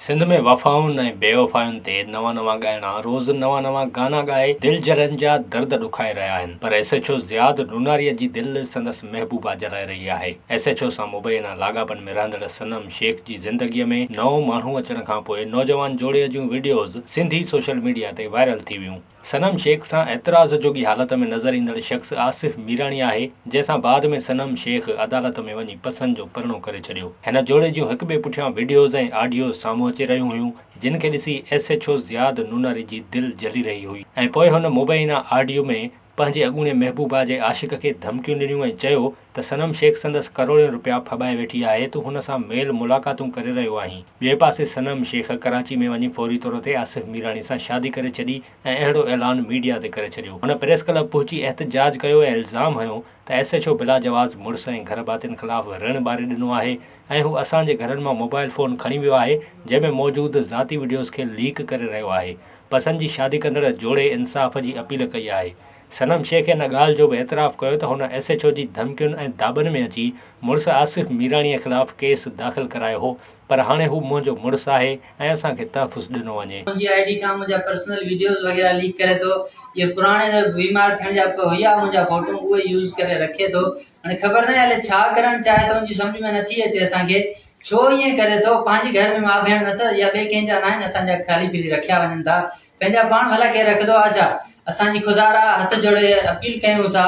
سنڌ ۾ وفائن ۽ بيوفائن تي نوان نوان ڳائڻا روز نوان نوان گانا ڳائي دل جلن جا درد ڏکائي رهيا آهن پر S H O Ziyad Nonari جي دل سندس محبوبه جلائي رهي آهي. ايس ايڇ او سان مبينا لاڳاپن ۾ رهندڙ صنم شيخ جي زندگي ۾ نئون ماڻهو اچڻ کانپوء نوجوان جوڙي جون وڊيوز سنڌي سوشل ميڊيا تي وائرل ٿي ويون. صنم شيخ سان اعتراض جوڳي حالت ۾ نظر ايندڙ شخص آصف ميراڻي آهي، جنهن سان بعد ۾ صنم شيخ عدالت ۾ وڃي پسند جو پرڻو ڪري ڇڏيو. هن جوڙي جون هڪ ٻئي پٺيان وڊيوز ۽ آڊيوز سامهون اچي رهيون هيون، جن کي ڏسي S H O Ziyad Nonari جي دل جلي رهي هئي ۽ پوء هن مبينا آڊيو ۾ پنهنجي اڳوڻي محبوبا جي عاشق کي ڌمڪيون ڏنيون ۽ چيو ته صنم شيخ سندس ڪروڙين روپيا ڦٻائي ويٺي آهي، تون هن سان ميل ملاقاتون ڪري رهيو آهين. ٻئي پاسي صنم شيخ ڪراچي ۾ وڃي فوري طور تي آصف ميراڻي سان شادي ڪري ڇڏي ۽ اهڙو اعلان ميڊيا تي ڪري ڇڏيو. هن پريس ڪلب پهچي احتجاج ڪيو ۽ الزام هنيو ته ايس ايڇ او بلاجواز مڙس ۽ گهر ڀاتين خلاف رڻ ٻاري ڏنو آهي ۽ هو اسان جي گهرن مان موبائل فون کڻي ويو آهي جنهن ۾ موجود ذاتي وڊيوز کي ليڪ ڪري رهيو آهي. پسند جي شادي ڪندڙ جوڙي انصاف جي اپيل ڪئي آهي. صنم شيخ ان ڳالهه جو به اعتراف ڪيو ته هن ايس ايڇ او جي ڌمڪين ۽ داٻن ۾ اچي مڙس آصف ميراڻيء خلاف ڪيس داخل ڪرايو هو پر هاڻي هو منهنجو مڙس آهي ۽ اسان کي تحفظ ڏنو وڃي. منهنجي I D کان منهنجا پرسنل وڊيوز وغيره ليڪ ڪري ٿو اهي پراڻي جو بيمار ٿيڻ جا هيا منهنجا فوٽو اهي يوز ڪري رکي ٿو هاڻي خبر ناهي الائي ڇا ڪرڻ چاهي ٿو ان جي سمجهه ۾ نٿي اچي اسان کي ڇو ائين ڪري ٿو پنهنجي گهر ۾ ماء ڀيڻ نٿا يا ٻئي ڪنهن جا ناهن اسان جا خالي پيلي رکيا وڃن ٿا پنهنجا پاڻ ڀلا ڪير رکندو آ ڇا؟ اسان جي خدارا هٿ جوڙي اپيل ڪيون ٿا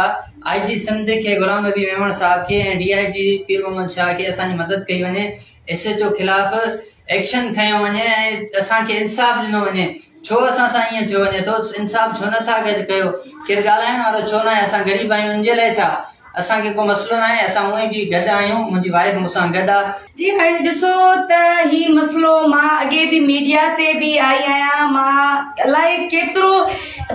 آء جي سنڌ کي غلام نبي ميمڻ صاحب کي ۽ ڊي I جي پير محمد شاهه کي اسان جي مدد ڪئي وڃي ايس ايڇ او خلاف ايڪشن کنيو وڃي ۽ اسان کي انصاف ڏنو وڃي ڇو اسان سان ائين ٿيو وڃي ٿو انصاف ڇو نٿا ڪيو ڪير ڳالهائڻ وارو ڇو ناهي اسان غريب آهيون ان جي لاء ڇا اسان کي ڪو مسئلو ناهي اسان هونئن به گڏ آهيون منهنجي وائيف مون سان گڏ آ. جي هاڻي ڏسو ته هي مسئلو مان اڳي به ميڊيا تي به آئي آهيان مان الائي ڪيترو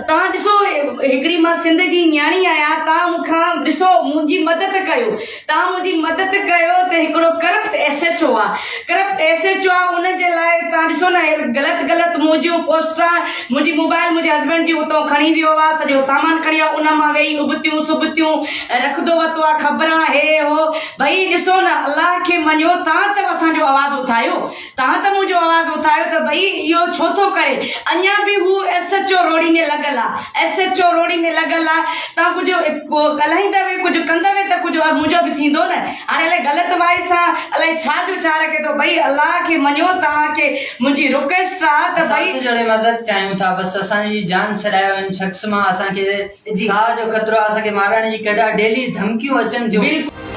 تان ڏسو هڪڙي مان سنڌ جي نياڻي آهيان تان مون کان ڏسو منهنجي مدد ڪيو تان منهنجي مدد ڪيو ته هڪڙو ڪرپٽ ايس ايڇ او آ ڪرپٽ ايس ايڇ او آ ان جي لاء تان ڏسو نه غلط غلط منهنجيون پوسٽا منهنجي موبائل منهنجي هسبنڊ جي اتو کڻي ويو آ سڄو سامان کڻي ويو آ ان مان ويهي ابتيون سبتيون رکندو وتو آ خبران هي هو ڀئي ڏسو نه الله کي مڃيو تان ته اسان جو آواز اٿايو تان ته منهنجو آواز اٿايو ته ڀئي اهو ڇو ٿو ڪري اڃا به هو ايس ايڇ او روڙي ۾ لڳل آ ايس ايڇ او روڙي ۾ لڳل آ تان ڪجهه ڳالهائيندوي ڪجهه ڪندوي ته ڪجهه منهنجو به ٿيندو نه هاڻي الائي غلط وائي سان الائي ڇا جو ڇا رکي ٿو ڀئي الله کي مڃيو توهان کي منهنجي رڪويسٽ آ ته اسان ڀئي. هٿ جوڙي مدد چاهيون ٿا بس اسان جي جان ڇڏايو ان شخص مان اسان کي ساهه جو خطرو آ اسان کي مارڻ جي ڪڍ آ ڊيلي ڌمڪيون اچن ٿيون. بلڪل.